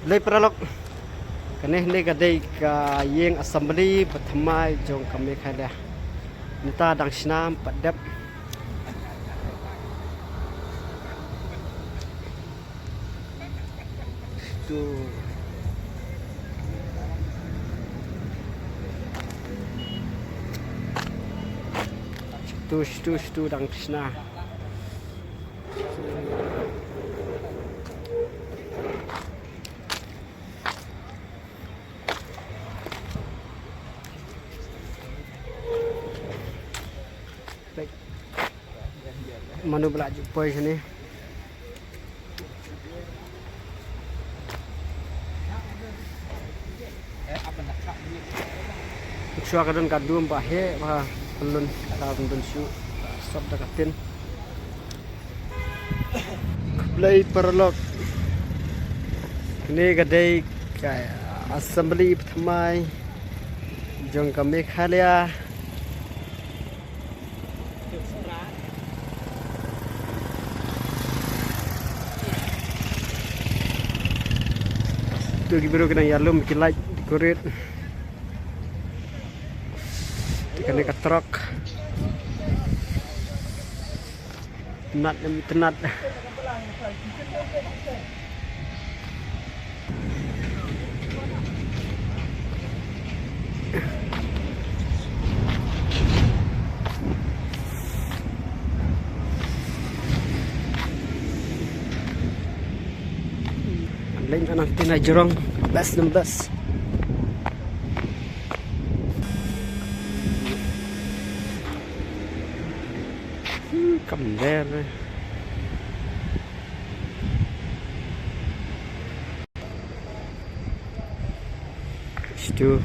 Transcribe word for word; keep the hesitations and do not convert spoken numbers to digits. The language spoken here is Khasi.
Khublei paralok. Kane, kane ka dei ka ïing assembly ba thymmai jong ka Meghalaya. Mynta dang shna, ym pat dep. Shtu. Shtu, shtu, shtu dang shna. Mano ba la ju poi shane? Shuwa ka don ka dum ba heh ba pyllun, ka dum don shu sop da ka tin. Khublei paralok. Kane ka dei ka assembly ba thymmai jong ka Meghalaya. Tu ki briew ki nang ïalum, ki light decorate. Kane ka truck. Tnat, em, tnat. Leng anak tina jorong, best, the best. Hmm, come there. Shtu.